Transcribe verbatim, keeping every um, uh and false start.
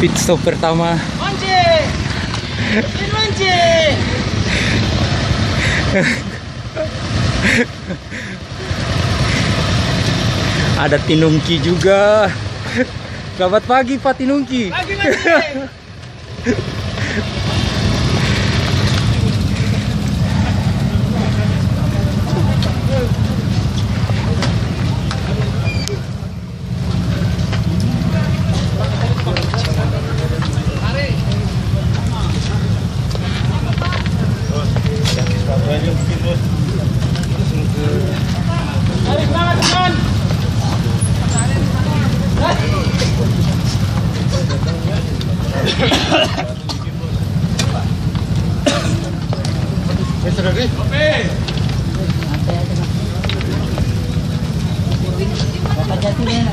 Pit stop pertama. Mancing! Mancing! Ada Tinungki juga. Selamat pagi, Pak Tinungki. Pagi, Pak Tinungki. Bapak jatuh ya.